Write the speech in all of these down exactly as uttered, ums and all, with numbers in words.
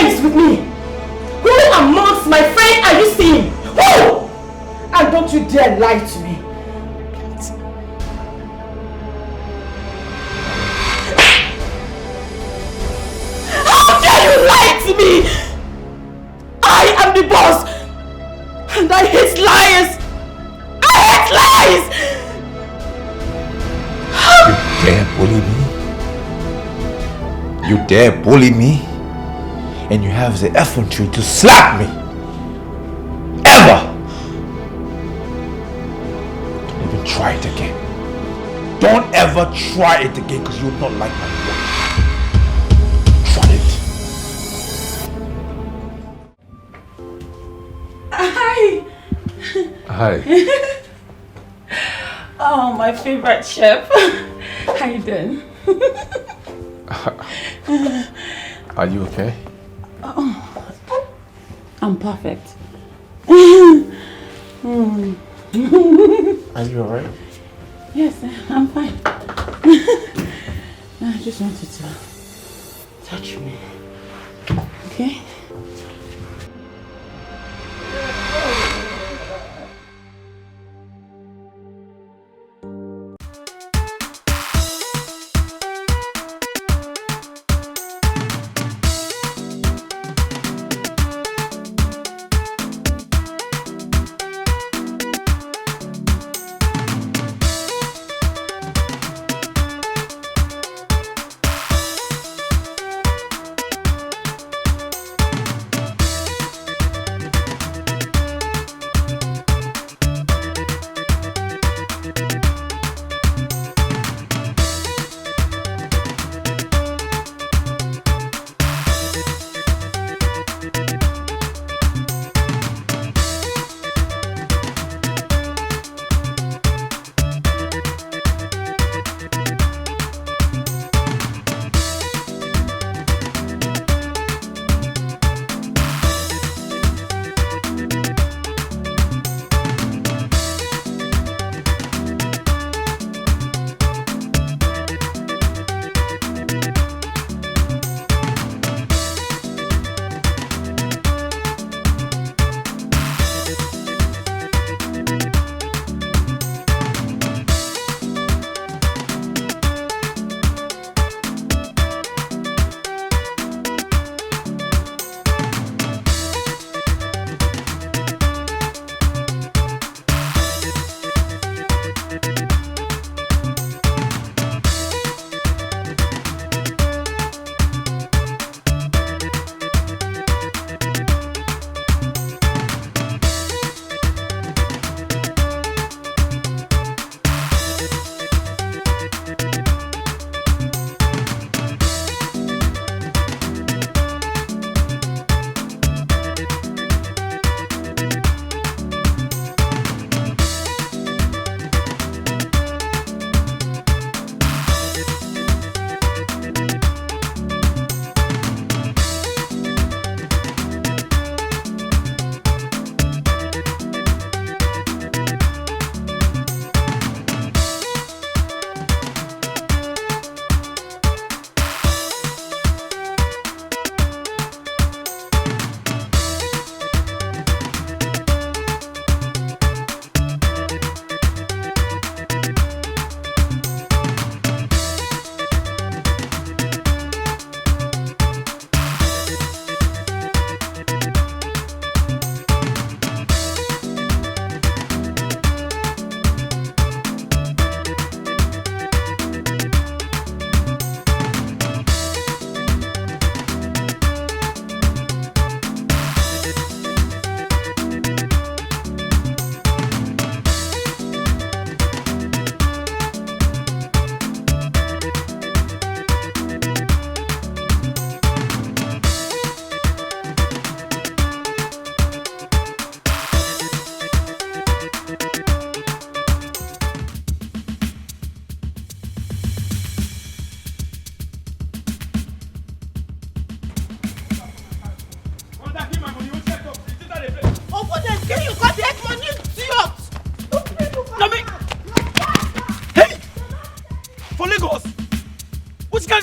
friends with me? Who amongst my friends are you seeing? Who? And don't you dare lie to me. How dare you lie to me? I am the boss, and I hate liars. I hate lies. You dare bully me? You dare bully me? And you have the effrontery to slap me? Ever? Don't even try it again. Don't ever try it again, because you will not like my work. Try it. Hi. Hi. Oh, my favorite chef. How you doing? Are you okay? Oh, I'm perfect. Are you alright? Yes, I'm fine. I just wanted to touch me. Okay?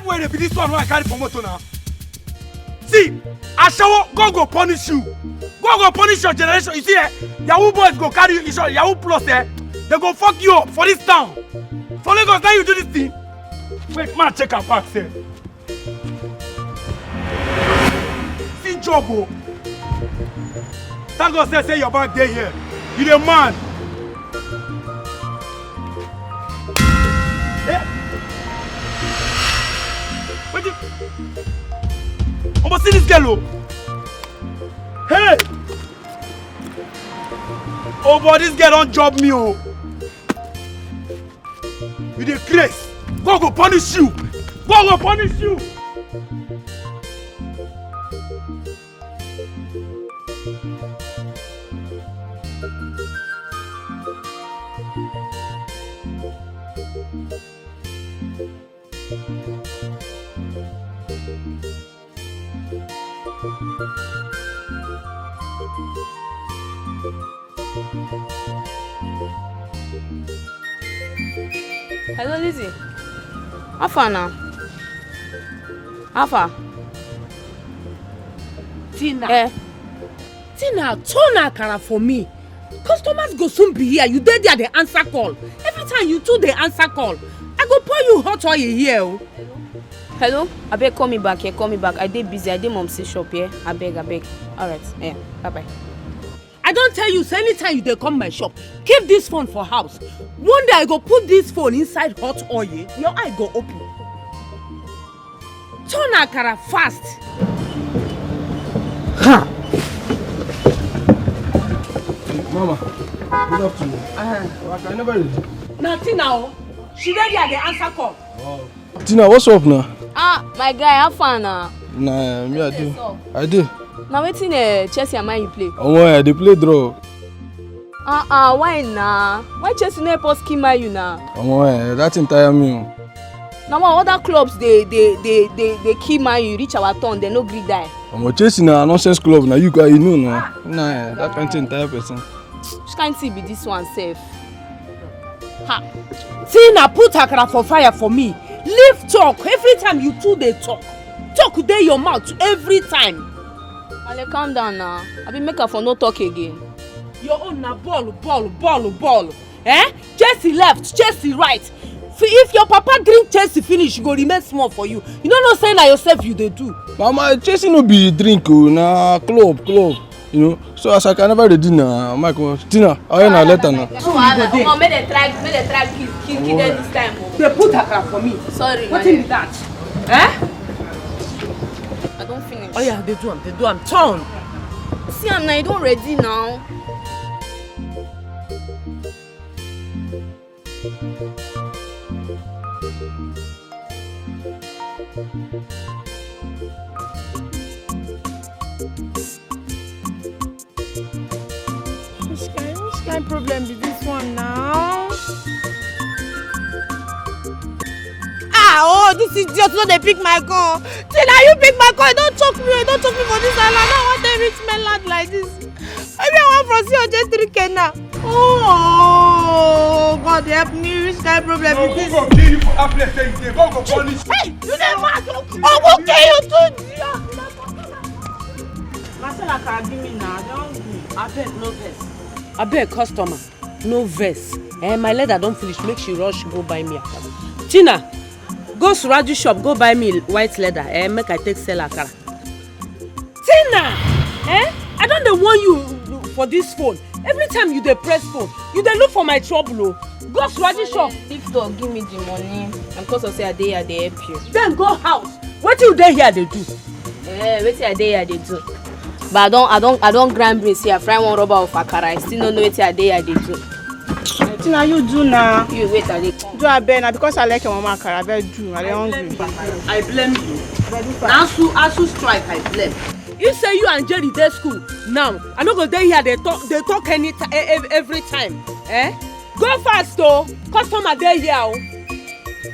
Wey dey be this one wey I carry for motor now? See, Ashawo, God go punish you. God go punish your generation. You see, eh? Yahoo boys go carry you. Yahoo plus, eh? They go fuck you up for this town. For Lagos, now you do this thing. Wait, man, check her back, sir. See job o. Thank God say, say your bag dey here. You dey man. Eh? Wetin? Omo, see this girl o. Hey! Oh boy, this girl don job me o. You dey craze. God go punish you. God go punish you. Hello, Lizzie. How far now? How far? Tina. Eh. Tina, turn akara for me. Customers go soon be here. You dey there, dey answer call. Every time you two dey answer call, I go pour you hot oil here o. Hello, abeg call me back here, call me back. I dey busy, I dey momsy shop here. Abeg, abeg. Alright, yeah, bye bye. I don tell you say anytime you dey come my shop, keep this phone for house. One day I go put this phone inside hot oil, your eye go open. Turn akara fast. Ha! Mama, good afternoon. Uh-huh. Waka, I never ready. Na Tina o. She dey there dey answer call. Wow. Tina, what's up now? Ah, my guy, how far now? Nah, me I do. I do. Na wetin, eh, Chelsea and Man U play? Omo, I dey play draw. Ah ah, why na? Why Chelsea no help us kill Man U na? Omo, eh, that thing tire me o. Na why other clubs dey dey dey dey dey kill Man U reach our turn, dem no gree die. Omo, Chelsea na nonsense club, na you guy, you know na. Na, eh, that kind thing tire person. Which kind thing be this one sef? Ha! Tina, put akara for fire for me. Leave talk. Every time you two dey talk, talk dey your mouth every time. Ale, calm down now. I be make her for no talk again. Your own na ball, ball, ball, ball. Eh? Chelsea left, Chelsea right. F-, if your papa drink Chelsea finish, e go remain small for you. You no know say na yourself you dey do. Mama, Chelsea no be drink o, na club, club. You know, so as I can never ready now, Michael, Tina, I na letter now. No wahala, omo, make dem try, make dem try kill, kill, kill them this time o. They put akara for me. Sorry, wetin be that? Eh? I don finish. Oh yeah, they do am, they do am. Turn. See am now, you don ready now. Which kind, which kind problem be this one now? Ah, oh, this idiot no dey pick my call. Till na you pick my call, you don choke me, you don choke me for this island. Now I wan take reach mainland like this. Maybe I wan from see your J three K now. Oh, God help me, which kind problem is this? Go kill you for that place that you dey. God go punish you. Hey, you dey mad? Oh, go kill you too. Marcela, can give me now. I don hungry. Abeg, no vex. Abeg, customer, no vex. Eh, my leather don finish. Make she rush go buy me akara. Tina, go Suraju shop, go buy me white leather. Eh, make I take sell akara. Tina, eh? I don dey warn you for this phone. Every time you dey press phone, you dey look for my trouble o. Go Suraju shop. Lift up, give me the money. And because of say I dey here, I dey help you. Then go house. Wetin you dey here dey do? Eh, wetin I dey here dey do? But I don, I don, I don grind brain say I fry one rubber of akara. I still no know wetin I dey here dey do. Wetin na you do na? You wait, I dey come. Do abeg na because I like your mama akara, abeg do. I dey hungry. I blame you. Na asu, asu strike I blame. You say you and Jerry dey school now. I no go dey here dey talk, dey talk any ti-, e-, e-, every time. Eh? Go fast o. Customer dey here o.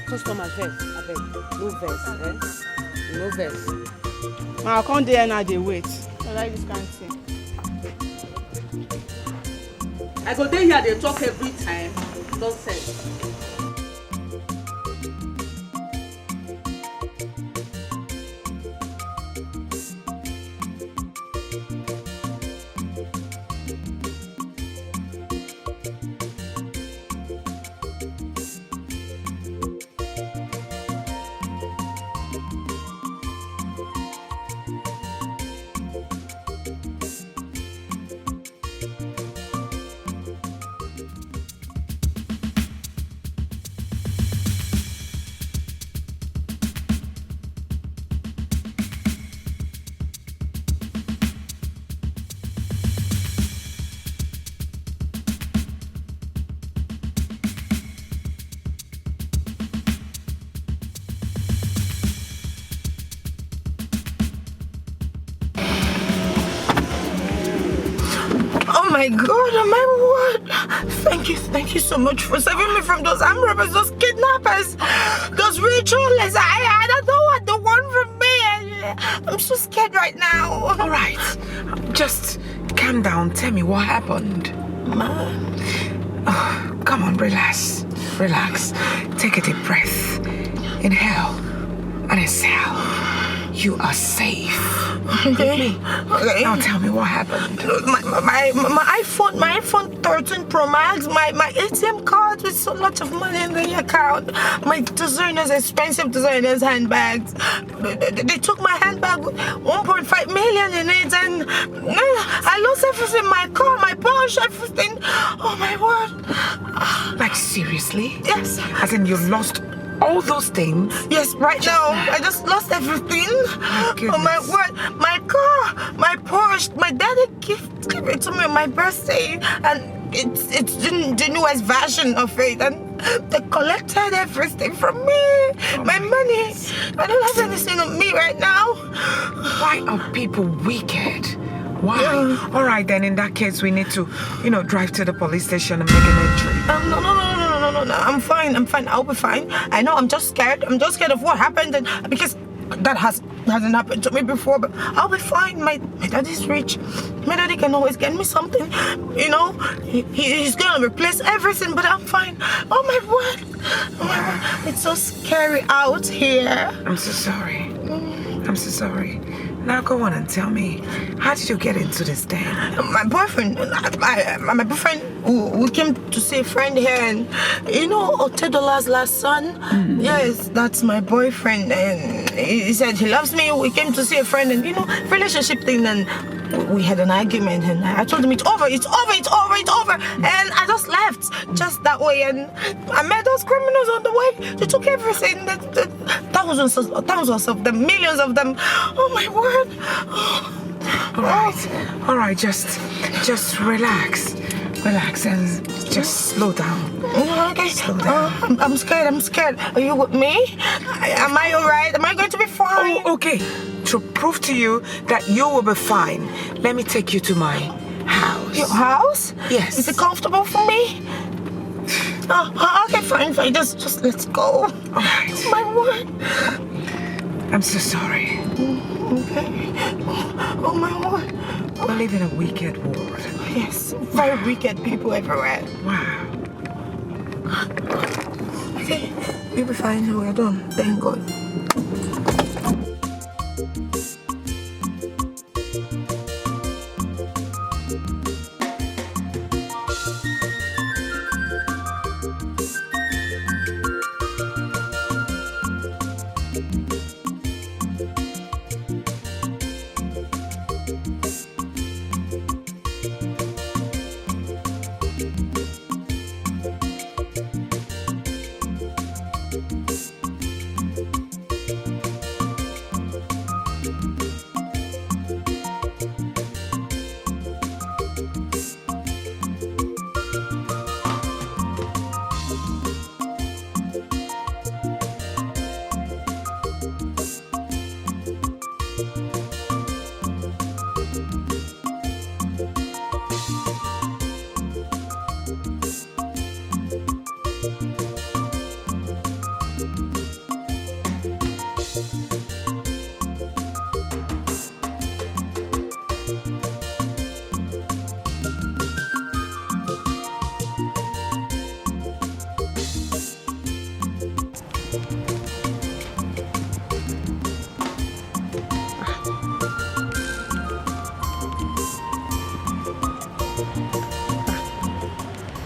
Customer vex, abeg. No vex, eh? No vex. Ma, I come dey here now dey wait. I like this kind thing. I go dey here dey talk every time. Nonsense. My God, oh my word. Thank you, thank you so much for saving me from those armed robbers, those kidnappers, those ritualists. I, I don't know what they want from me. I, I'm so scared right now. All right, just calm down. Tell me what happened. Ma. Oh, come on, relax. Relax. Take a deep breath. Inhale and exhale. You are safe. Okay. With me. Okay. Now tell me what happened. My, my, my, my iPhone, my iPhone thirteen Pro Max, my, my A T M card with so much of money in the account, my designers, expensive designers handbags. They, they, they took my handbag with one point five million in it, and uh, I lost everything, my car, my Porsche, everything. Oh my word. Like, seriously? Yes. As in, you lost all those things? Yes, right now. I just lost everything. My Oh my goodness. word. My car, my Porsche, my daddy gift, give it to me on my birthday. And it's it's the, the newest version of it. And they collected everything from me. My money. I don't have anything on me right now. Why are people wicked? Why? All right, then, in that case, we need to, you know, drive to the police station and make an entry. Um, no, no, no, no, no, no, no. I'm fine. I'm fine. I'll be fine. I know. I'm just scared. I'm just scared of what happened, and because that has hasn't happened to me before. But I'll be fine. My my daddy's rich. My daddy can always get me something. You know, he, he- he's gonna replace everything. But I'm fine. Oh my word. Oh my word. It's so scary out here. I'm so sorry. I'm so sorry. Now go on and tell me, how did you get into this den? My boyfriend, I, I, my boyfriend, we we came to see a friend here, and you know, Otedola's last son. Yes, that's my boyfriend, and he he said he loves me. We came to see a friend, and you know, relationship thing, and we had an argument, and I told him it's over, it's over, it's over, it's over, and I just left just that way, and I met those criminals on the way. They took everything, the, the thousands, of, thousands of them, millions of them. Oh my word! All right, all right, just, just relax, relax, and just slow down. Okay. Slow down. Uh, I'm, I'm scared. I'm scared. Are you with me? I- Am I all right? Am I going to be fine? Oh, okay. To prove to you that you will be fine, let me take you to my house. Your house? Yes. Is it comfortable for me? Uh, uh, okay, fine, fine. Just, just let's go. All right. My word. I'm so sorry. Okay. Oh my word. We live in a wicked world. Yes, very wicked people everywhere. Wow. Okay, we'll be fine. We're done. Thank God.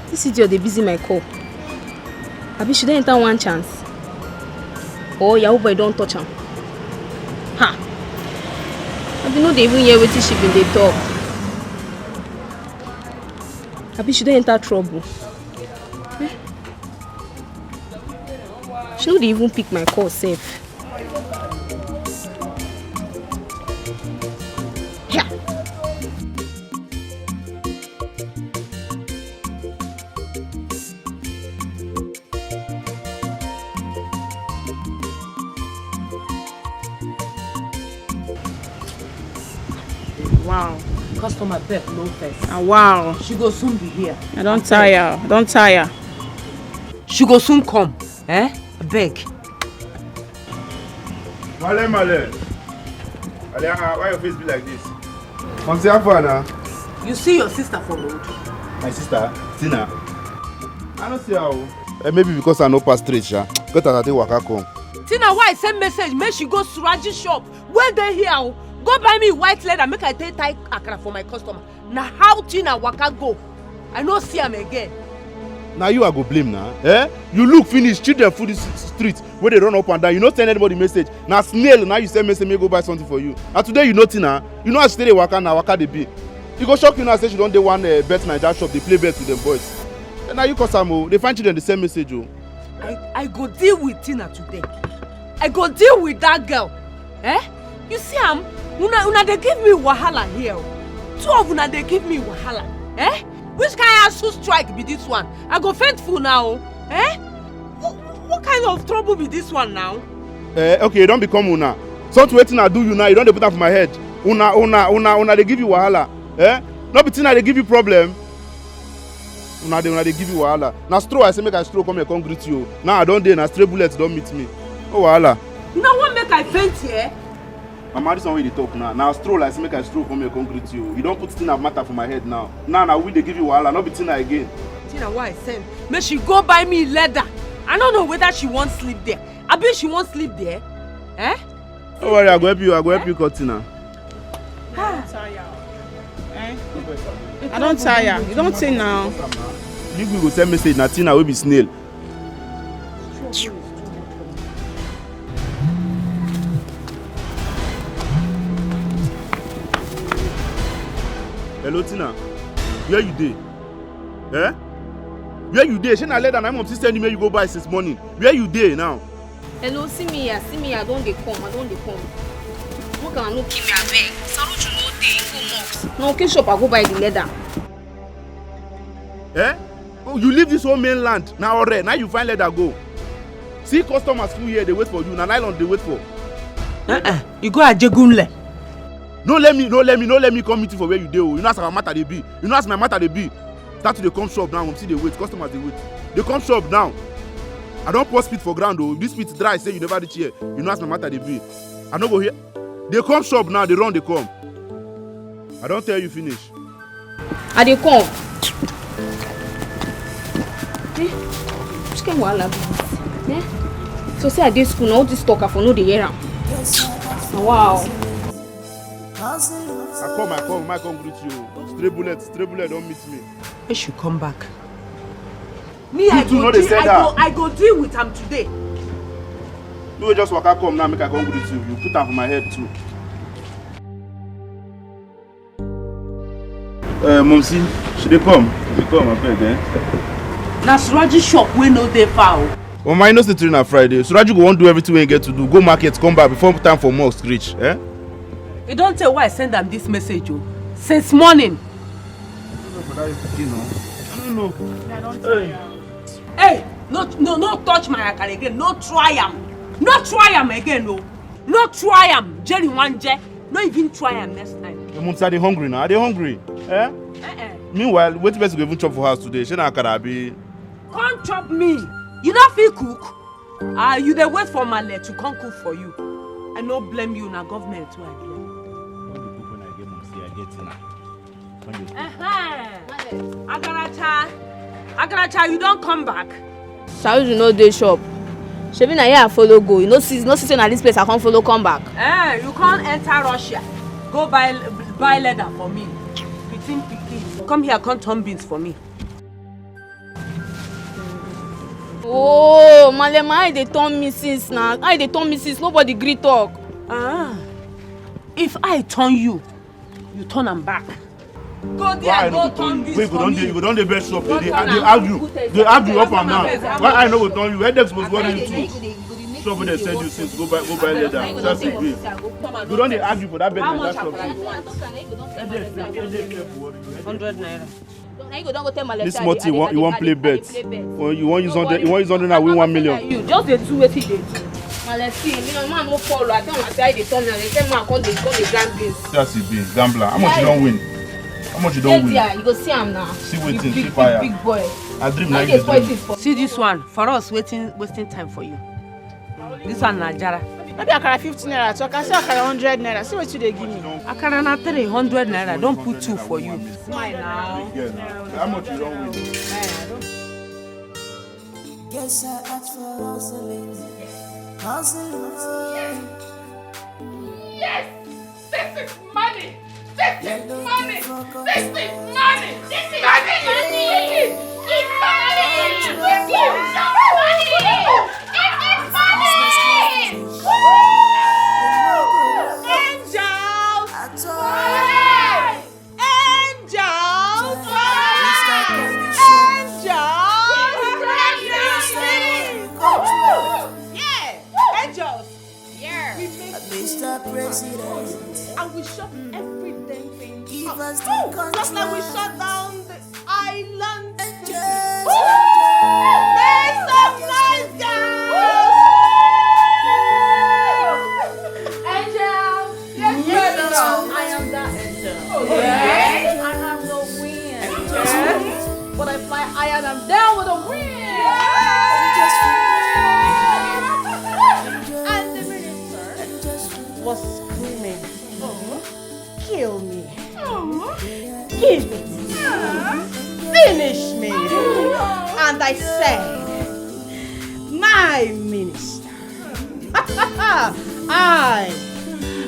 This idiot dey busy my call. Abi she don enter one chance? Or Yahoo boy don touch am? Ha! Abi no dey even hear wetin she bin dey talk. Abi she don enter trouble. Eh? She no dey even pick my call sef. Yeah. Wow. Customer beg no first. Ah, wow. She go soon be here. I don tire. I don tire. She go soon come. Eh? Beg. Male, male. Ale, ah, why your face be like this? Come see how far now. You see your sister for road? My sister, Tina. I don't see how. Eh, maybe because I no pass straight, sha. Get as I take waka come. Tina, why I send message make she go Suraji shop wey dey here o. Go buy me white leather make I take tie akara for my customer. Na how Tina waka go, I no see am again. Na you I go blame na. Eh? You look finish, children full this street wey dey run up and down. You no send anybody message. Na snail na you send message make go buy something for you. And today you know Tina. You know as she take dey waka na waka dey be. E go shock you now say she don dey one uh, bet Naija shop dey play bet with dem boys. Na you cause am o. Dey find children dey send message o. I, I go deal with Tina today. I go deal with that girl. Eh? You see am? Una, una dey give me wahala here. Two of una dey give me wahala. Eh? Which kind of strike be this one? I go faint full now. Eh? What, what kind of trouble be this one now? Eh, okay, you don become una. Something wetin I do you now, you don dey put am for my head. Una, una, una, una dey give you wahala. Eh? No be thing I dey give you problem. Una dey, una dey give you wahala. Na stroll I say make I stroll come here come greet you. Now I don dey, na stray bullet don meet me. No wahala. Una wan make I faint here? Mama, this one wey you dey talk now, na stroll I say make I stroll come here come greet you. You don put Tina matter for my head now. Now na we dey give you wahala, no be Tina again. Tina, why I send? Make she go buy me leather. I no know whether she wan sleep there. Abi she wan sleep there? Eh? No worry, I go help you, I go help you cut Tina. I don tire. You don tey now. Leave me go send message na Tina wey be snail. Hello Tina, where you dey? Eh? Where you dey? Shey na leather na mom still send you make you go buy since morning. Where you dey now? Hello, see me here, see me here, I don dey come, I don dey come. Make una no kill me abeg. Saruju no dey, he go mosque. Na Oke shop I go buy the leather. Eh? Oh, you leave this whole mainland na ore, now you find leather go. See customers full here dey wait for you, na nylon dey wait for. Uh-uh. You go Ajegunle. No let me, no let me, no let me come meet you for where you dey o. You know as our matter dey be. You know as my matter dey be. Start to dey come shop now, see dey wait, customers dey wait. Dey come shop now. I don pour spit for ground o. This spit dry say you never reach here. You know as my matter dey be. I no go hear. Dey come shop now, dey run dey come. I don tell you finish. I dey come. Eh, which kind wahala be this? Eh? So say I dey school na all this talk I for no dey hear am. Wow. I come, I come, I come greet you. Stray bullet, stray bullet don meet me. Make she come back. Me, I go, deal, I, go, I go deal with am today. You go just waka come now, make I come greet you. You put am for my head too. Uh, Momsi, she dey come. She dey come, abeg, eh? Na Suraji shop wey no dey far o. Mama, you know say today na Friday. Suraji go wan do everything wey he get to do. Go market, come back before time for mosque reach, eh? E don tey wey I send am this message o. Since morning. I don't know. Hey, no, no, no touch my akara again. No try am. No try am again o. No try am. Jerry wan je. No even try am next time. Your mom say I dey hungry now. I dey hungry. Eh? Eh-eh. Meanwhile, wetin person go even chop for house today? Shey na akara abi? Come chop me. You no fit cook? Ah, you dey wait for Male to come cook for you. I no blame you, na government wey I blame. When you cook when I get mom say I get tina. Uh-huh. Agaracha, Agaracha, you don come back? Saudi no dey shop. Shebi na here I follow go. You no see, no see say na this place I come follow come back. Eh, you come enter Russia. Go buy buy leather for me. Pikin pikin. Come here, come turn beans for me. Oh, Malema, I dey turn me since na. I dey turn me since. Nobody gree talk. Ah, if I turn you, you turn am back. Go there, go turn this for me. You go don dey, you go don dey vex up. Dey dey argue, dey argue up and down. Why I no go turn you? Headache suppose worry you too. Shop wey dey send you since, go buy, go buy leather. That's the way. You go don dey argue for that bed, that shop. Hundred naira. This small thing you wan play bet. When you wan use hundred, you wan use hundred and win one million. You just dey do wetin you dey do. Malesi, you know, man no follow. I tell una say I dey turn am. They say man come dey come dey grind beans. That's it, be gambler. How much you don win? How much you don win? There, you go see am now. See wetin, see fire. Big, big boy. I dream like this. See this one, for us, waiting, wasting time for you. This one na jara. No be akara fifty naira, so I can say akara hundred naira. See wetin you dey give me. Akara na three hundred naira, don put two for you. Smile now. How much you don win? Guess I asked for hustling. Hustling. Yes! This is money! This is money! This is money! This is money! It's money! It's money! It's money! Angels! Angels! Angels! Yeah! Angels! Yeah! We make Mister President. And we shut every damn thing up. Just like we shut down the island. Make some noise, girls! Angels! Yes, I am that angel. Yes. I have no wings. Yes. But I fly higher than them with the wind. And the minister was screaming, "Kill me. Give it. Finish me." And I said, "My minister, I,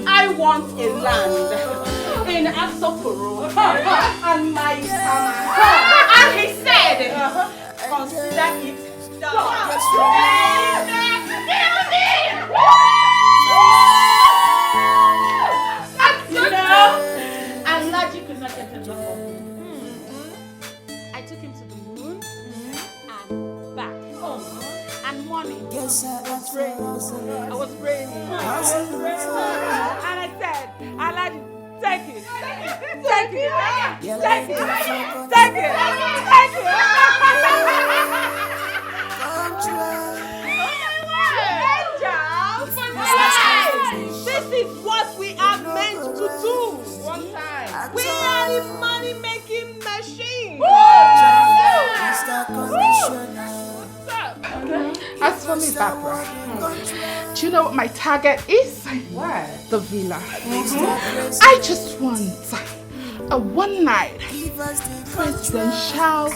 I want a land in Asokoro and my farmer." And he said, "Consider it done." You know, Alaji could not get enough of me. I took him to the moon and back. And money. Yes, I was praying. I was praying. I was praying. And I said, "Alaji, take it. Take it. Take it. Take it. Take it." Angels! This is what we are meant to do. One time. We are the money making machine. As for me, Barbara, do you know what my target is? What? The villa. I just want a one night presidential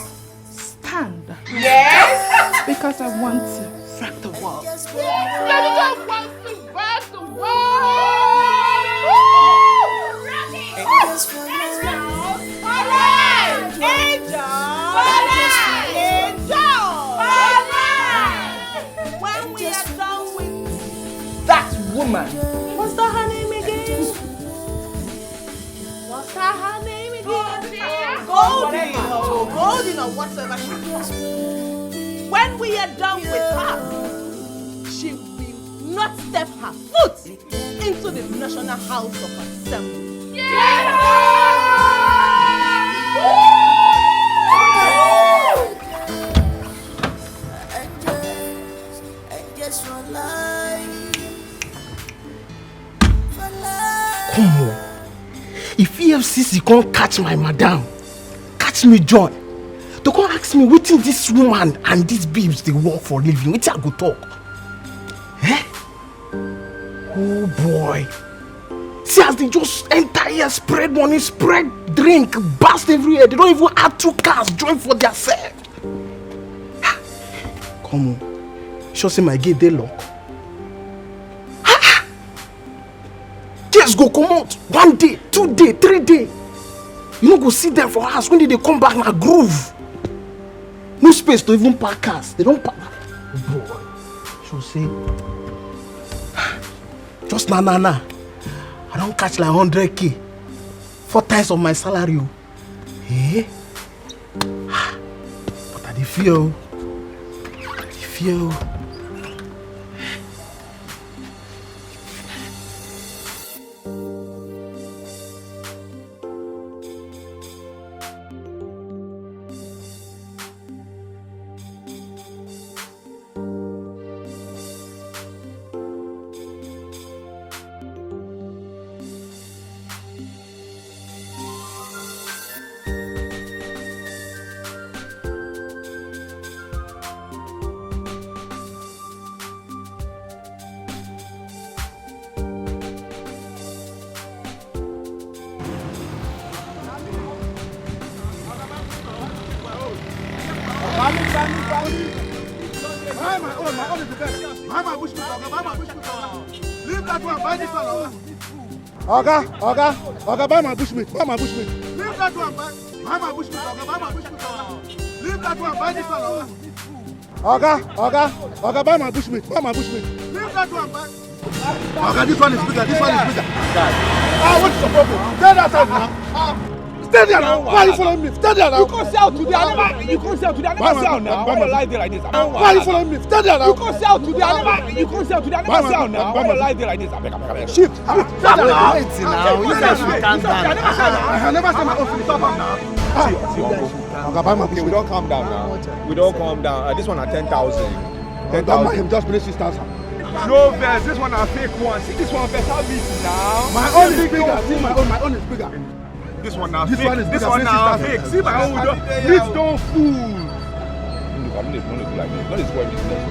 stand. Yes. Because I want to rock the world. Yes, you don't want to rock the world. Angels for life. All right. Angels. All right. Angels. All right. When we are done with that woman. What's that her name again? What's that her name again? Goldie. Goldie or whatever she calls. When we are done with her, she will not step her foot into the National House of Assembly. Angels, angels for life. Come on. If E F C C can't catch my madam, catch me joy. They can't ask me wetin this woman and these babes they work for living. Wetin I go talk? Eh? Oh boy. See as they just enter here, spread money, spread drink, burst everywhere. They don't even have two cars, join for their self. Come on. Sure say my gate they lock. Girls go comot one day, two day, three day. You no go see them for house. When they come back, na groove. No space to even park cars. They don't park. Boy, so say, just na na na. I don't catch like hundred K. Four times of my salary. Oh. Eh? But I dey fear. I dey fear. Buy my own, my own is the best. Buy my bushmeat, Oga, buy my bushmeat, Oga. Leave that one, buy this one, Oga. Oga, Oga, Oga, buy my bushmeat, buy my bushmeat. Leave that one, buy, buy my bushmeat, Oga, buy my bushmeat, Oga. Leave that one, buy this one, Oga. Oga, Oga, Oga, buy my bushmeat, buy my bushmeat. Leave that one, buy. Oga, this one is bigger, this one is bigger. Ah, what's your problem? Stay that side now. Stay there now. Why are you following me? Stay there now. You come sell today. I never. You come sell today. I never sell now. Why you lie there like this? Why are you following me? Stay there now. You come sell today. I never. You come sell today. I never sell now. Why you lie there like this? I beg, I beg, I beg. Shift. Stop now. Wait now. You guys should calm down. I never sell now. I never sell my own. Stop am now. Ah. See, see, uncle. Oga, buy my bushmeat. Okay, we don't calm down now. We don't calm down. Uh, this one at ten thousand. Don't mind him, just bring six thousand. No vex, this one na fake one. See this one better beat now. My own is bigger. See my own, my own is bigger. This one na fake. This one is bigger. This one na fake. See my own, we don, meat don full. No dey, no dey do like this. No dey spoil business.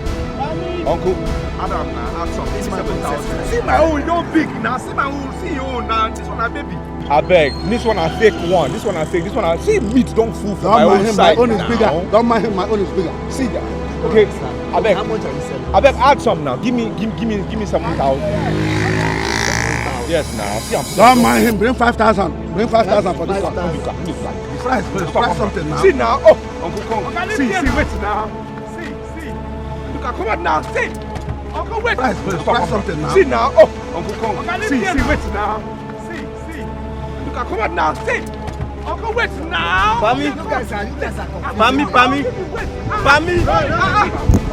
Uncle. Add am na, add some. This my own seven thousand. See my own, e don big na. See my own, see your own na. This one na baby. Abeg, this one na fake one. This one na fake. This one na, see, meat don full for my own side. Don't mind him, my own is bigger. Don't mind him, my own is bigger. See that? Okay, abeg. How much are you selling? Abeg, add some now. Give me, give, give me, give me seven thousand. Yes, now. See, I'm. Don't mind him. Bring five thousand. Bring five thousand for this one. Five thousand. Price, price something now. See now. Oh, uncle, come. See, see, wait now. See, see. Look at, come out now. See. Uncle, wait. Price, price something now. See now. Oh, uncle, come. See, see, wait now. See, see. Look at, come out now. See. Uncle, wait now. Pami. You guys are, you guys are confused. Pami, Pami. Wait. Ah. Pami. Ah, ah.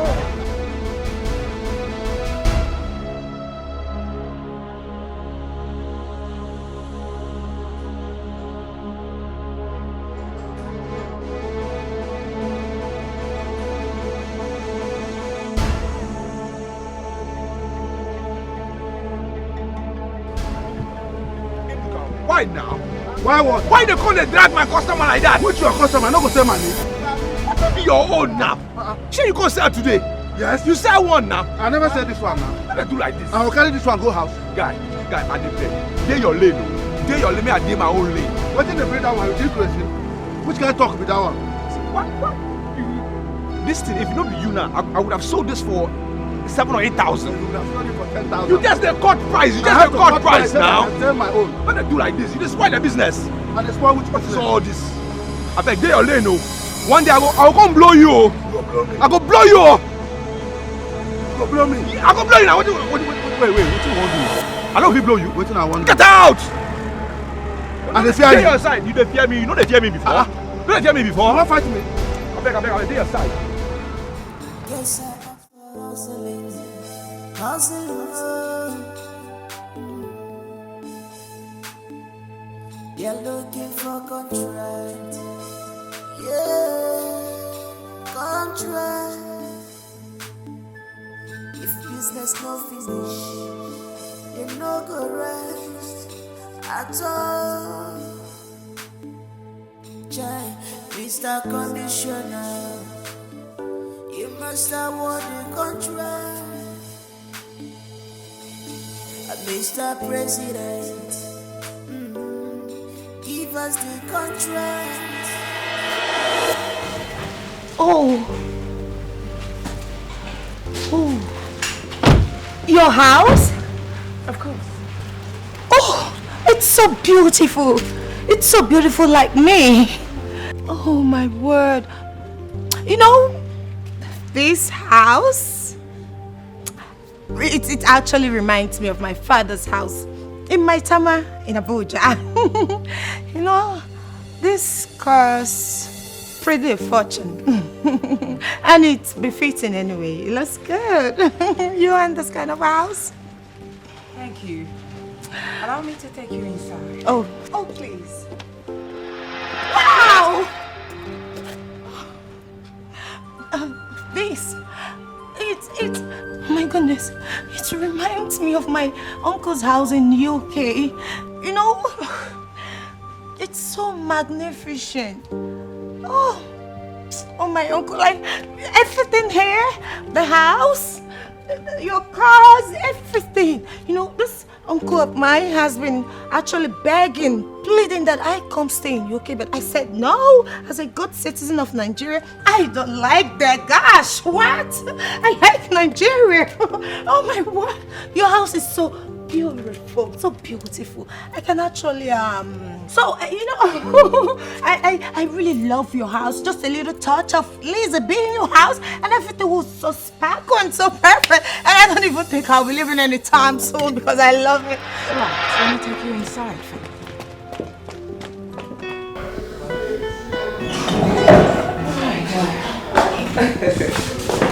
Why now? Why what? Why they come dey drag my customer like that? Which your customer? No go sell money. What be your own now? Uh-uh. Shey you come sell today? Yes. You sell one now? I never sell this one now. Why they do like this? I will carry this one go house. Guy, guy, I dey beg. Dey your lane o. Dey your lane, me I dey my own lane. Wetin dey bring that one? You dey crazy? Which kind talk be that one? See, what, what? You, this thing, if no be you now, I, I would have sold this for seven or eight thousand. You would have sold it for ten thousand. You just dey cut price. You just dey cut price now. I sell my own. Why they do like this? You dey spoil the business. I dey spoil which business? So all this. Abeg, dey your lane o. One day I go, I go come blow you o. You go blow me. I go blow you o. You go blow me. I go blow you now. What do you, what, what, wait, wait, what you want to do? I don't fit blow you. Wetin I want do? Get out! I dey fear you. Dey your side. You dey fear me. You no dey fear me before. Ah, ah. You no dey fear me before. You wan fight me? Abeg, abeg, abeg, dey your side. Yes, sir. Hustling, hustling. You're looking for contract. Yeah, contract. If business no finish, you no go rest at all. Chai, Mister Commissioner, you must award the contract. Uh, Mister President, mm, give us the contract. Oh. Oh. Your house? Of course. Oh, it's so beautiful. It's so beautiful like me. Oh, my word. You know, this house, it, it actually reminds me of my father's house in Maitama in Abuja. You know, this costs pretty a fortune. And it's befitting anyway. It looks good. You want this kind of house? Thank you. Allow me to take you inside. Oh. Oh, please. Wow! Uh, this, it, it, my goodness, it reminds me of my uncle's house in U K. You know, it's so magnificent. Oh, oh, my uncle, like, everything here, the house, your cars, everything. You know, this uncle of mine has been actually begging, pleading that I come stay in U K, but I said no. As a good citizen of Nigeria, I don't like that. Gosh, what? I like Nigeria. Oh my word. Your house is so beautiful, so beautiful. I can actually, um, so, uh, you know, I, I, I really love your house. Just a little touch of Lizzie being in your house and everything will so sparkle and so perfect. And I don't even think I'll be leaving anytime soon because I love it. Right, let me take you inside.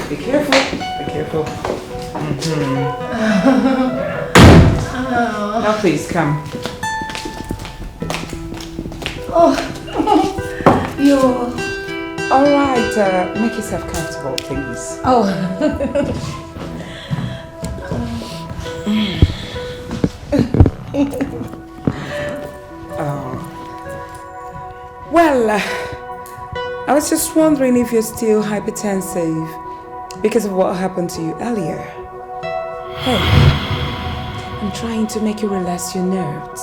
Be careful. Be careful. Mm-hmm. Now please come. Oh, you. All right, uh, make yourself comfortable, please. Oh. Oh. Well, uh, I was just wondering if you're still hypertensive because of what happened to you earlier. Hey, I'm trying to make you relax your nerves.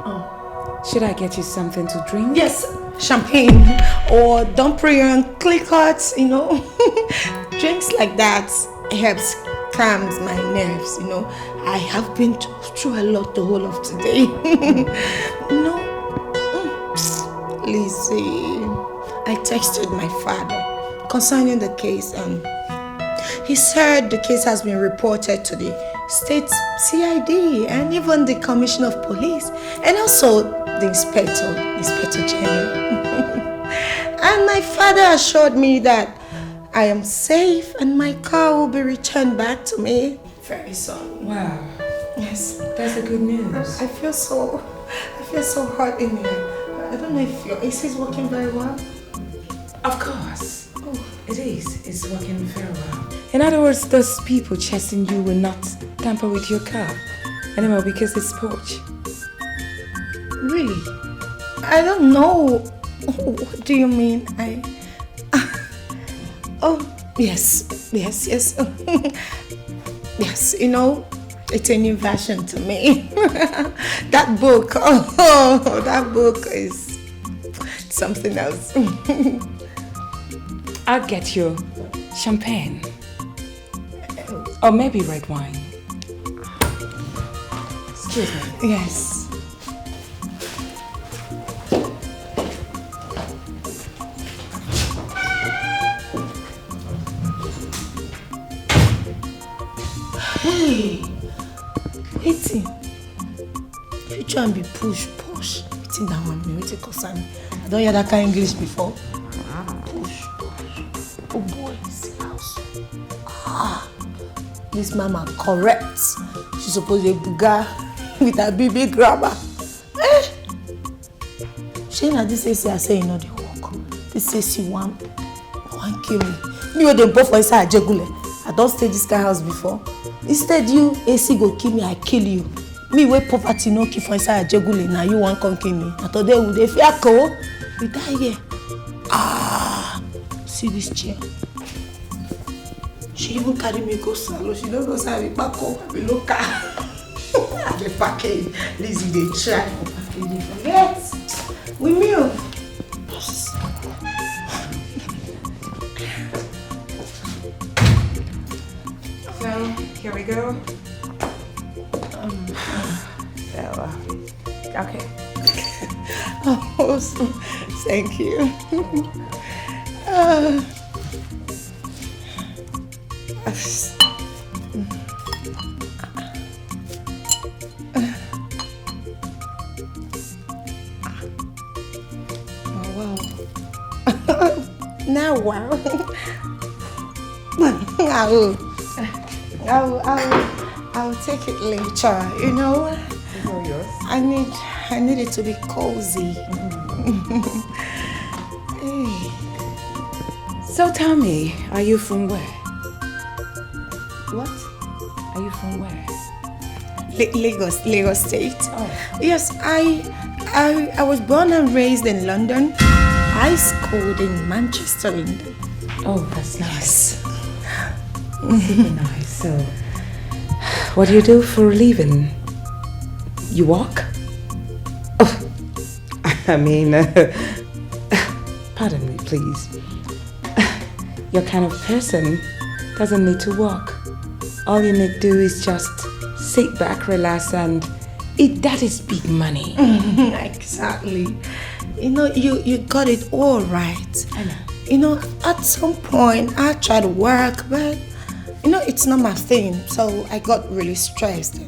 Oh. Should I get you something to drink? Yes, champagne or Dom Perignon and Clicquot, you know. Drinks like that helps calms my nerves, you know. I have been through a lot the whole of today. No. Mm. Lizzie, I texted my father concerning the case and he said the case has been reported to the state C I D and even the commissioner of police and also the inspector, Inspector General. And my father assured me that I am safe and my car will be returned back to me very soon. Wow. Yes. That's a good news. I feel so, I feel so hot in here. I don't know if your A C is working very well. Of course. Oh, it is. It's working very well. In other words, those people chasing you will not tamper with your car anymore because it's sports. Really? I don't know. What do you mean? I. Oh, yes, yes, yes. Yes, you know, it's a new version to me. That book, oh, that book is something else. I'll get you champagne. Or maybe red wine. Excuse me. Yes. Hey, waiting. You try and be push, push. Waiting that one, waiting concern me. I don't hear that kind of English before. Push, push. Oh boy, see house. Ah, this mama correct. She suppose to buga with her B B grammar. Eh? Shey na this A C I say e no dey work. This A C wan wan kill me. Me wey dey born for inside Ajegunle. I don stay this kind house before. Instead you A C go kill me, I kill you. Me wey poverty no kill for inside Ajegunle, na you wan come kill me. Na today we dey fear ko. We die here. Ah, see this chair. She even carry me go salon. She no know say I be kpako, I be local. I be package. Lizzie dey try for package. Forget. With me o. So, here we go. Um, so, uh, okay. Oh, thank you. Uh, oh, wow. Now, wow. I will, I will, I will, I will take it later. You know, It's all yours. I need, I need it to be cozy. Hey. So tell me, are you from where? What? Are you from where? La- Lagos, Lagos State. Oh. Yes, I, I, I was born and raised in London. I schooled in Manchester, London. Oh, that's nice. Super nice. So, what do you do for a living? You walk? Oh, I mean, pardon me, please. Your kind of person doesn't need to work. All you need to do is just sit back, relax, and eat. That is big money. Exactly. You know, you, you got it all right. I know. You know, at some point, I tried to work, but you know, it's not my thing. So I got really stressed.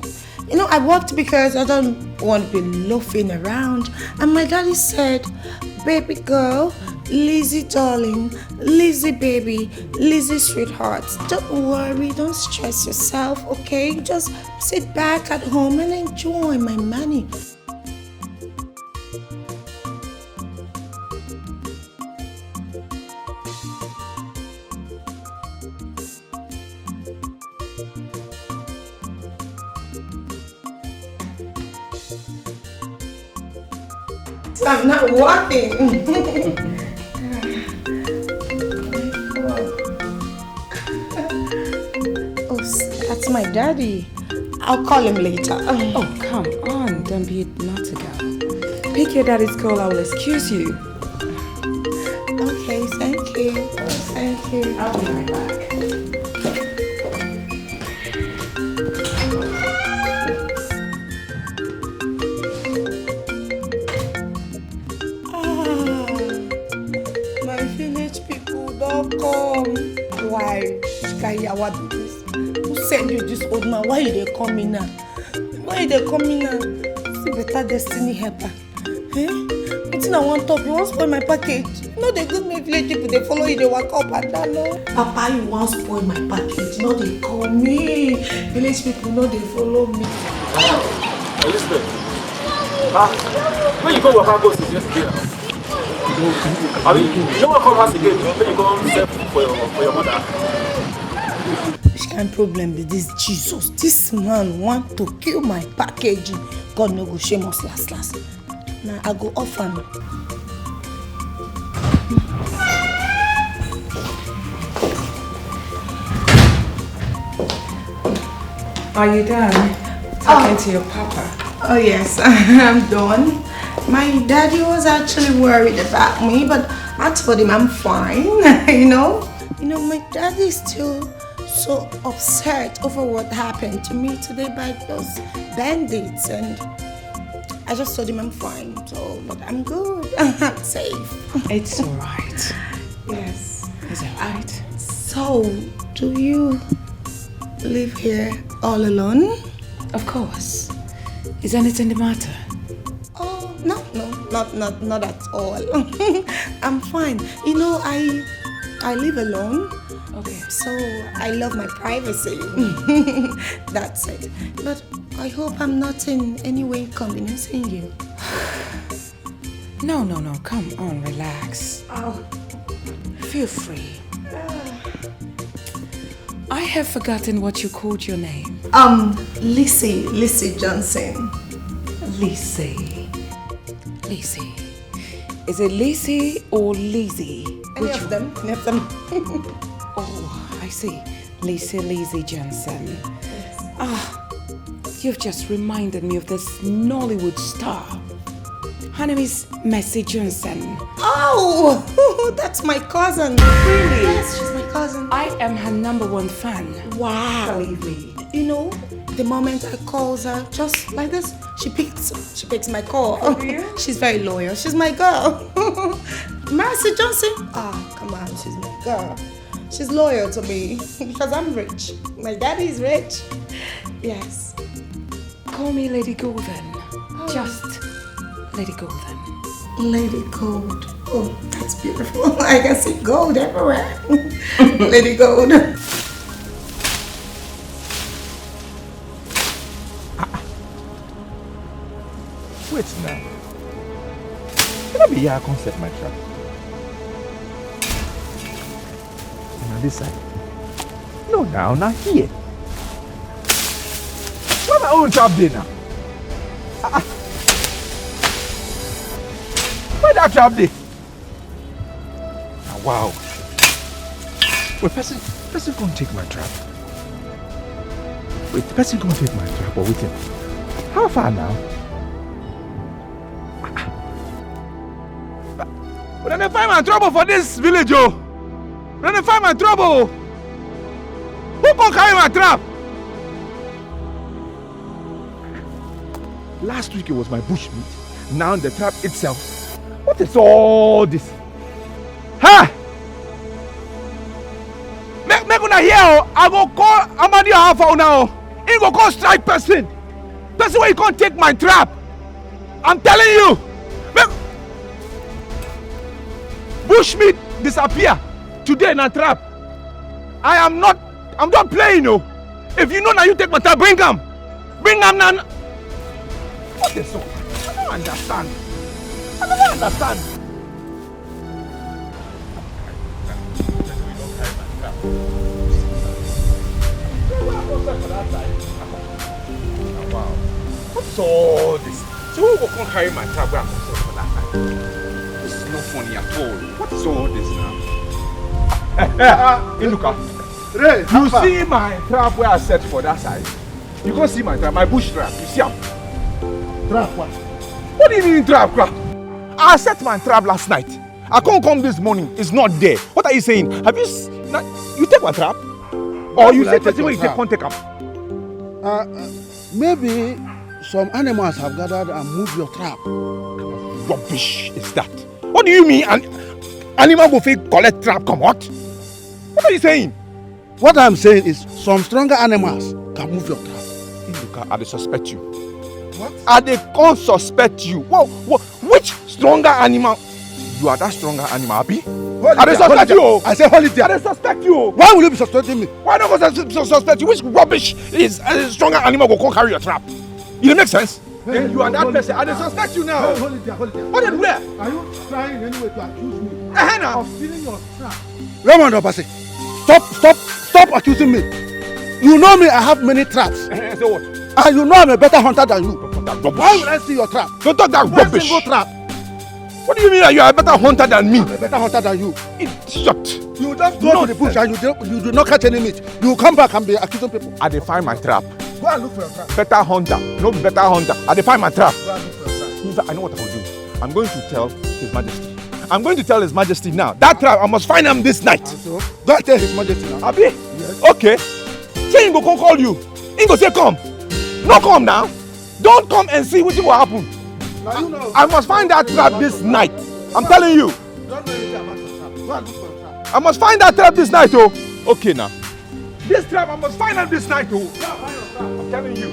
You know, I worked because I don't want to be loafing around. And my daddy said, "Baby girl, Lizzie darling, Lizzie baby, Lizzie sweetheart, don't worry, don't stress yourself, okay? Just sit back at home and enjoy my money." So I'm not working. Oh, s- that's my daddy. I'll call him later. Oh, come on, don't be a naughty girl. Pick your daddy's call, I will excuse you. Okay, thank you. Thank you. I'll be right back. Ah, my village people don't come. Why? Which kind yawa be this? Who send you this old man? Why you dey come in now? Why you dey come in now? See better destiny helper. Eh? Wetin I wan talk? You wan spoil my package? No dey good make village people dey follow you dey waka up and down, no? Papa, you wan spoil my package? No dey call me. Village people no dey follow me. Elizabeth, ah, where you go waka go since yesterday now? Abi, you no wan come house again, make you go serve food for your, for your mother. Which kind problem be this, Jesus? This man want to kill my package. God no go shame us last last. Now I go off am. Are you done talking to your papa? Oh yes, I'm done. My daddy was actually worried about me, but I told him I'm fine, you know? You know, my daddy is still so upset over what happened to me today by those bandits, and I just told him I'm fine, so, but I'm good. I'm safe. It's all right. Yes. It's all right. So, do you live here all alone? Of course. Is anything the matter? Oh, no, no, not, not, not at all. I'm fine. You know, I, I live alone, Okay. so I love my privacy. That's it. But I hope I'm not in any way inconveniencing you. No, no, no. Come on, relax. Oh, Feel free. I have forgotten what you called your name. Um, Lissy, Lissy Johnson. Lissy. Lissy. Is it Lissy or Lizzie? Any of them? Any of them? Oh, I see. Lissy, Lizzie Johnson. Ah, you've just reminded me of this Nollywood star. Her name is Mercy Johnson. Oh, that's my cousin. Really? Yes, she's my cousin. I am her number one fan. Wow. Believe me. You know, the moment I call her, just like this, she picks. She picks my call. For real? She's very loyal. She's my girl. Mercy Johnson. Ah, come on, she's my girl. She's loyal to me because I'm rich. My daddy is rich. Yes. Call me Lady Golden. Just Lady Golden. Lady Gold. Oh, that's beautiful. I can see gold everywhere. Lady Gold. Wait now. Can I be here? I come set my trap. Now this side. No, now, now here. Where my own trap dey now? Ah, ah. Where that trap dey? Ah, wow. Wait, person, person come take my trap. Wait, person come take my trap or wetin? How far now? Ah, ah. Dem dey find my trouble for this village o. Dem dey find my trouble o. Who come carry my trap? Last week it was my bush meat. Now the trap itself. What is all this? Ha! Make, make una hear o. I go call Amadi Alfa una o. He go come strike person. Person wey come take my trap. I'm telling you. Make bush meat disappear. Today na trap. I am not, I'm not playing o. If you know na you take my trap, bring am. Bring am na. What is so? I don't understand. I don't understand. Wow. What's all this? So who go come carry my trap where I come sell for that side? This is not funny at all. What is all this now? Eh, eh, ah, Inuka. Ray, you see my trap where I set for that side? You go see my trap, my bush trap. You see am? Trap what? What do you mean trap, trap? I set my trap last night. I can't come this morning. It's not there. What are you saying? Have you s- na- you take my trap? Or you will I say take person your wey you take trap? Can't take am? Uh, uh, maybe some animals have gathered and moved your trap. Rubbish is that? What do you mean? An animal go fit collect trap comot? What are you saying? What I'm saying is some stronger animals can move your trap. Inuka, I dey suspect you. What? I dey come suspect you. What, what, which stronger animal? You are that stronger animal, abi? Hold I dey it there, hold suspect it you there. I say hold it there. I dey suspect you. Why will you be suspecting me? Why not go sus- sus- suspect you? Which rubbish is a stronger animal go come carry your trap? It dey make sense? Then you are that person. I dey suspect you now. Hold it there, hold it there. Hold it where? Are you trying in any way to accuse me Eh, now. Of stealing your trap? Raymond Obase, stop, stop, stop accusing me. You know me, I have many traps. Eh, so what? And you know I'm a better hunter than you. Don't talk that rubbish. Why would I steal your trap? Don't talk that One rubbish. Single trap. What do you mean that you are a better hunter than me? I'm a better hunter than you. Idiot. You just go to the bush Nonsense. And you do, you do not catch any meat. You come back and be accusing people. I dey find my trap. Go and look for your trap. Better hunter. No be better hunter. I dey find my trap. Go and look for your trap. In fact, I know what I will do. I'm going to tell His Majesty. I'm going to tell His Majesty now. That trap, I must find him this night. And so, go and tell His Majesty now. Abi? Yes. Okay. Say he go come call you. He go say, "Come." No come now. Don't come and see wetin go happen. Now you know. I must find that trap this night. I'm telling you. You don't know anything about your trap. Go and look for your trap. I must find that trap this night, oh. Okay now. This trap, I must find am this night, oh. Go and find your trap. I'm telling you.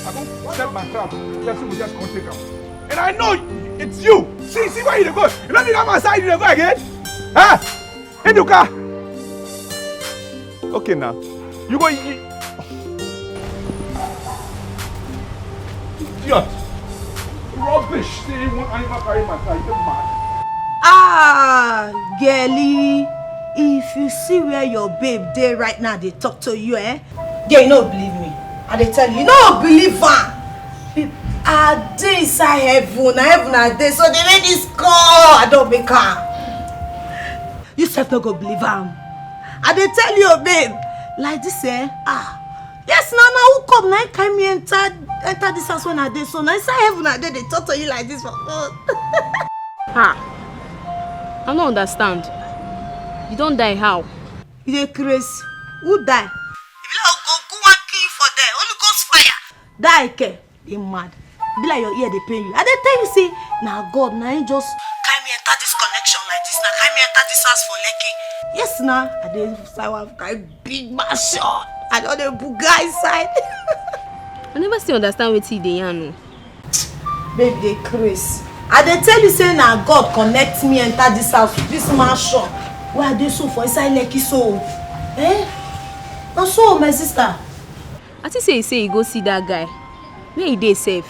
I go set my trap. Person will just come take am. And I know it's you. See, see where you dey go. You no be that my side you dey go again? Huh? Inuka. Okay now. You go. You, idiot. Rubbish. Say one animal carry my car. You mad? Ah, girlie. If you see where your babe dey right now, dey talk to you, eh? Girl, you no believe me. I dey tell you, you no believe am. Babe, I dey inside heaven. Na heaven I dey. So dey make this call. I don make am. You sef no go believe am. I dey tell you, babe. Like this, eh? Ah. Yes, na na who come na him carry me enter enter this house when I dey so. Na inside heaven I dey dey talk to you like this for phone. Ha! I no understand. You don die how? You dey craze? Who die? E be like go go one kill for there. Holy Ghost fire. Die ke? Dey mad. Be like your ear dey pain you. I dey tell you say na God na him just carry me enter this connection like this. Na carry me enter this house for Lekki. Yes na. I dey inside one kind big mansion. I don dey buga inside. I never still understand wetin you dey yarn o. Babe dey craze. I dey tell you say na God connect me enter this house, this mansion wey I dey so for inside Lekki so. Eh? Na so, my sister. I think say you say you go see that guy. Where he dey sef?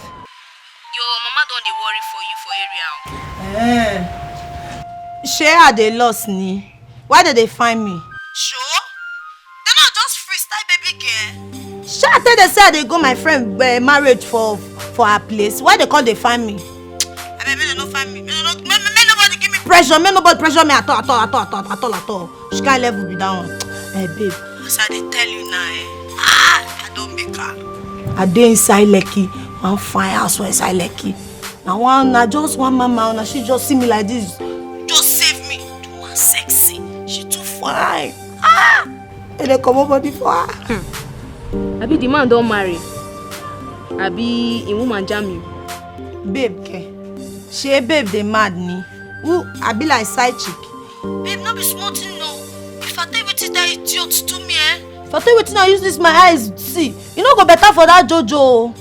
Your mama don dey worry for you for area o. Eh. Shey I dey lost ni? Why dem dey find me? Sure. Dem no just freestyle baby girl. Shey I tell dem say I dey go my friend eh, marriage for for her place. Why dem come dey find me? Abeg make dem no find me. Make dem no make make make nobody give me pressure. Make nobody pressure me at all at all at all at all at all at all. Which kind level be that one? Eh babe. As I dey tell you now eh, ah, I don make am. I dey inside Lekki, one fine house for inside Lekki. Na one na just one mama na she just see me like this. Just say crying. Ah! And they come up body for her. Abi the man don marry? Abi im woman jam you? Babe, ke. She babe, they mad ni. Who? I be like side chick. Babe, no be small thing, no. If I tell you wetin that idiot do me, eh? If I tell you wetin I use this my eyes see, you no go better for that Jojo.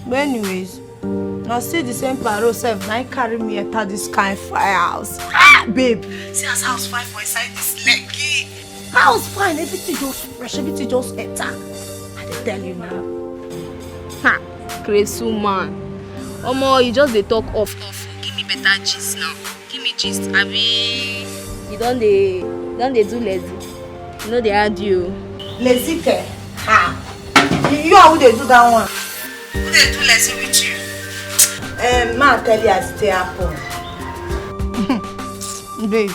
But anyways, I see the same paro self na him carry me enter this kind fire house. Ah, babe, see as house fine for inside this Lekki. House fine, everything just fresh, everything just enter. I dey tell you now. Ha! Crazy man. Omo, you just dey talk off off. Give me better gist now. Give me gist. Abi you don dey don dey do lazy? You no dey hard you. Lazy ke? Ha! You, you are who dey do that one. Who dey do lazy with you? Um, ma tell you as it take happen. Babe,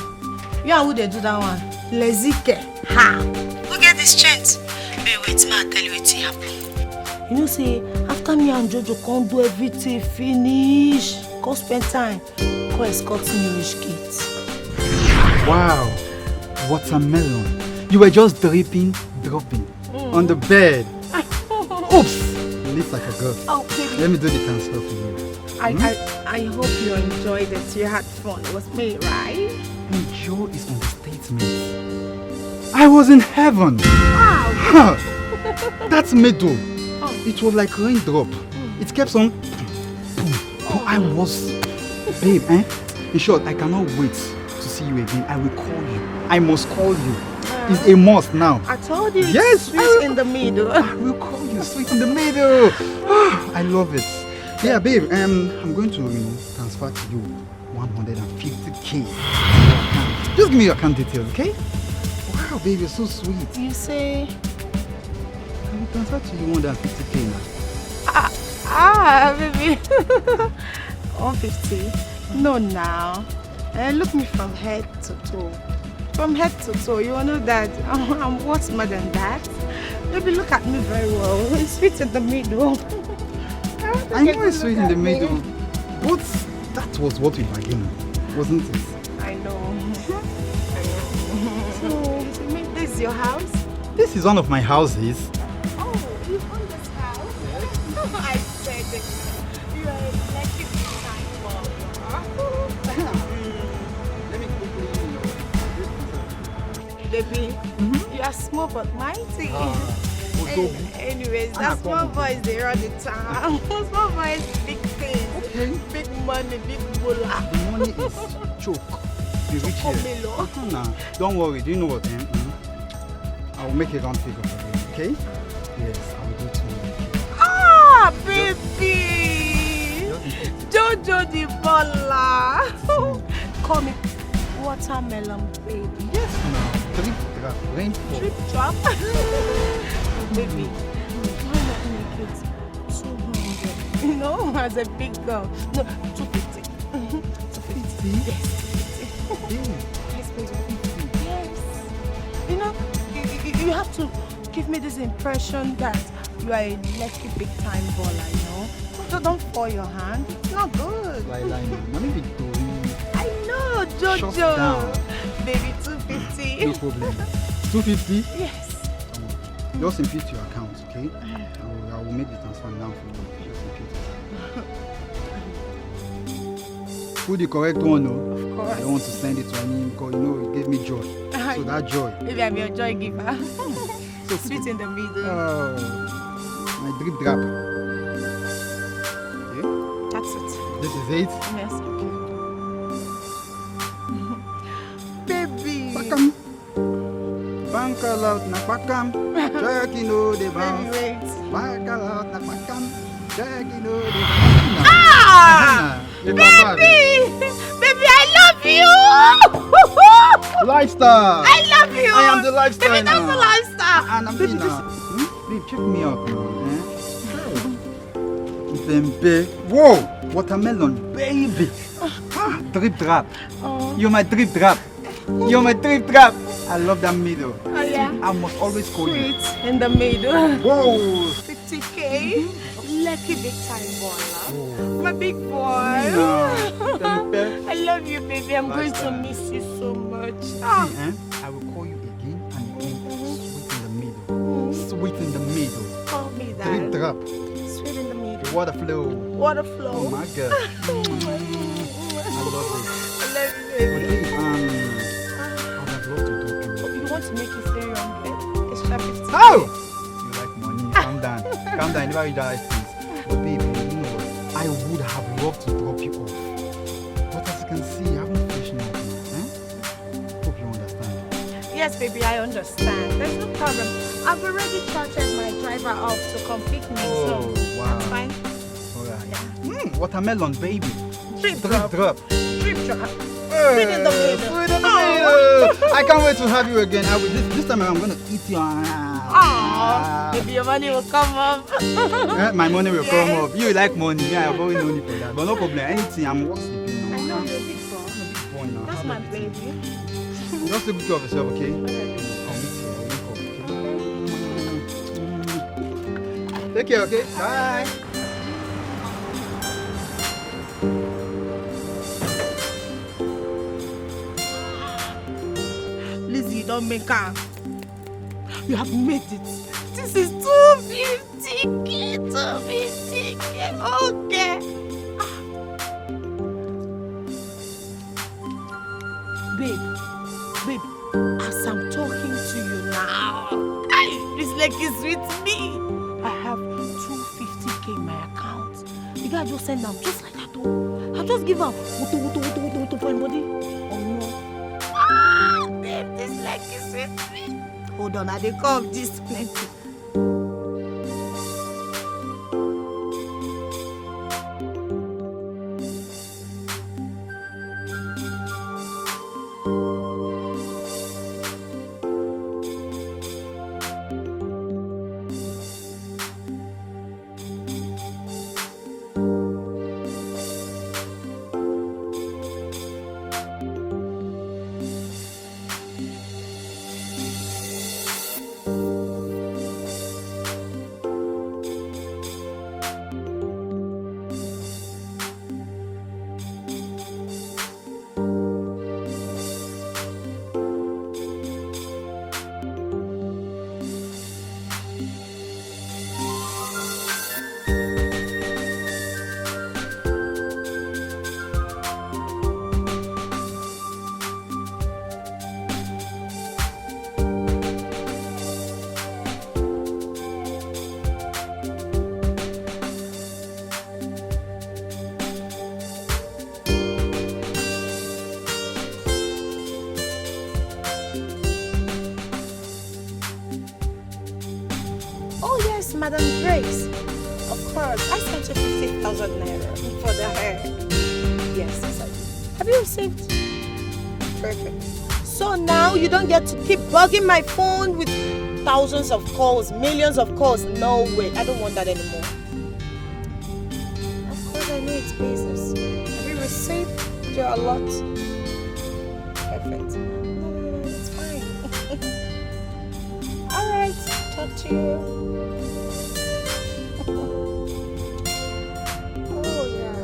you are who dey do that one. Lazy ke? Ha! Who get the strength? Babe, wait, ma tell you wetin happen. You know say after me and Jojo come do everything finish, come spend time, come escort me reach gate. Wow, watermelon. You were just dripping, dropping on the bed. Oops, you lift like a girl. Oh, baby. Let me do the transfer for you. I, I, I hope you enjoyed it. You had fun. It was me, right? Enjoy is understatement. I was in heaven. Huh. That middle. It was like raindrop. It kept on. But I was, babe, eh? In short, I cannot wait to see you again. I will call you. I must call you. It's a must now. I told you Yes, it's sweet in the middle. I will call you sweet in the middle. I love it. Yeah, babe, um, I'm going to, you know, transfer to you one hundred fifty K. Just give me your account details, okay? Wow, babe, you're so sweet. You say, I will transfer to you one hundred fifty K now. Ah, baby. one fifty. No, now. Eh, look me from head to toe. From head to toe, you know that I'm, I'm worth more than that. Baby, look at me very well. It's sweet in the middle. I know it's sweet in the middle, but that was what we bargained, wasn't it? I know. So, this is your house? This is one of my houses. Oh, you own this house? I said it. You are a lucky time bomb. Let me quickly, you know, Baby, you are small but mighty. Ah, Any- anyways, that small boys they run the town. Small boys, big things, Okay. Big money, big bola. The money is choke. You reach here. Pomelo. Nah, don't worry. Do you know what? Eh? Mm-hmm. I will make a round figure for you, okay? Yes, I will do it tomorrow. Ah, baby. Jojo the baller. Call me watermelon baby. Yes, now. Drip drop, rainfall. Drip drop. Baby, why not make it two hundred? You know, as a big girl. No, two fifty. Two fifty? Yes, two fifty. Yes, baby. Yes. You know, you, you, you have to give me this impression that you are a lucky big time baller, you know? Don't, don't fall your hand. It's not good. Lie, lie, no. Money be going. I know, Jojo. Shut down. Baby, two fifty. No problem. Two fifty? Yes. Just input your account, okay? I will, I will make the transfer now for you. Just input it. Put the correct one, no? Of course. I don't want to send it to any because you know it gave me joy. So that joy. Baby, I'm your joy giver. So Sweet in the middle. Oh, my drip drop. Okay, That's it. this is it. Yes, okay. Baby. Pakam. Bank out na pakam. Check in all the Baby, bounce. wait. Bank out na pakam. Check in all the Ah! Baby! Baby, I love you! Lifestyle! I love you! I am the lifestyle Baby, that's now. the lifestyle! And I'm in now. Hmm? Babe, check me out now. Eh? Bembe. Whoa! Watermelon, baby! Ah, drip drop. You're my drip drop. You're my drip drop. I love that middle. Oh, yeah. I must always call you. Sweet in the middle. Whoa! fifty K. Lucky big time baller. My big boy. Yeah. I love you, baby. I'm going to Lifestyle. Miss you so much. Ah. Eh? I I will call you again and again. Sweet in the middle. Sweet in the middle. Call me Drip that. Drop. Sweet in the middle. The water flow. Water Oh flow. my God. I love this. I love you, But baby. babe, um, I would have loved to drop you. If you want to make it three hundred, extra fifty. Oh! You like money. Calm down. Calm down. You never reach that high street. But babe, you know what? I would have loved to drop you off. But as you can see, I haven't finished nothing. Eh? Hope you understand. Yes, baby, I understand. There's no problem. I've already chartered my driver out to come pick me. Oh, So wow. That's fine. Alright. Mm, watermelon, baby. Drip Drip drop. Drop. Drip drop. Hey, Sweet in the middle. Sweet in the Oh. middle. I can't wait to have you again. I will, this, this time around, I'm gonna eat your ass. Aww. Maybe your money will come up. Eh, my money will come Yes. up. You like money. Yeah, I borrow money for that. But no problem. Anything, I'm worth sleeping I now. know you're a big boy. Boy, now, That's have my everything. Baby. Just take good care of yourself, okay? Okay. I'll meet you. I'll wake up, okay? Take care, okay? Bye. Lizzie, you don't make her. You have made it. This is two fifty K, two fifty K. Okay. Ah. Babe, babe, as I'm talking to you now, I, this leg is with me. I have two fifty K in my account. The guy just send am just like that. Oh. I just give am wutu wutu wutu wutu wutu for him body. Oh no. Ah, babe, this leg is with me. Hold on, I dey come. This plenty. Oh yes, Madam Grace. Of course, I sent you fifty thousand naira for the hair. Yes, yes, I did. Have you received? Perfect. So now you don't get to keep bugging my phone with thousands of calls, millions of calls. No way. I don't want that anymore. Of course, I know it's business. Have you received your allot? Perfect. No, no, no, no, it's fine. All right, talk to you. Oh, yeah.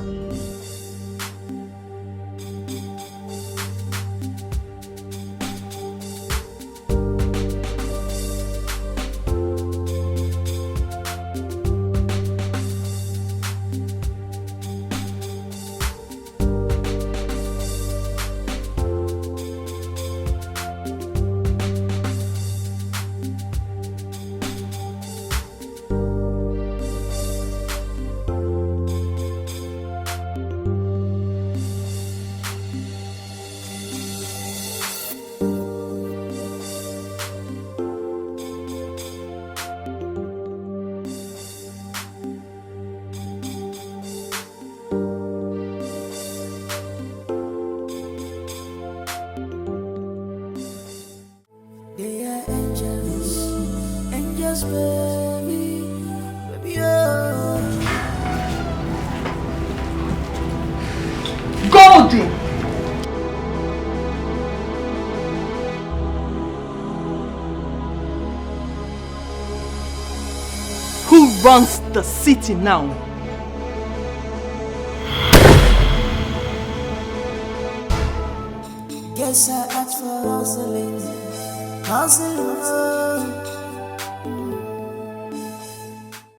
They are angels, angels, baby, baby, oh. Golden! Who runs the city now? Guess I asked for hustling. Hustle,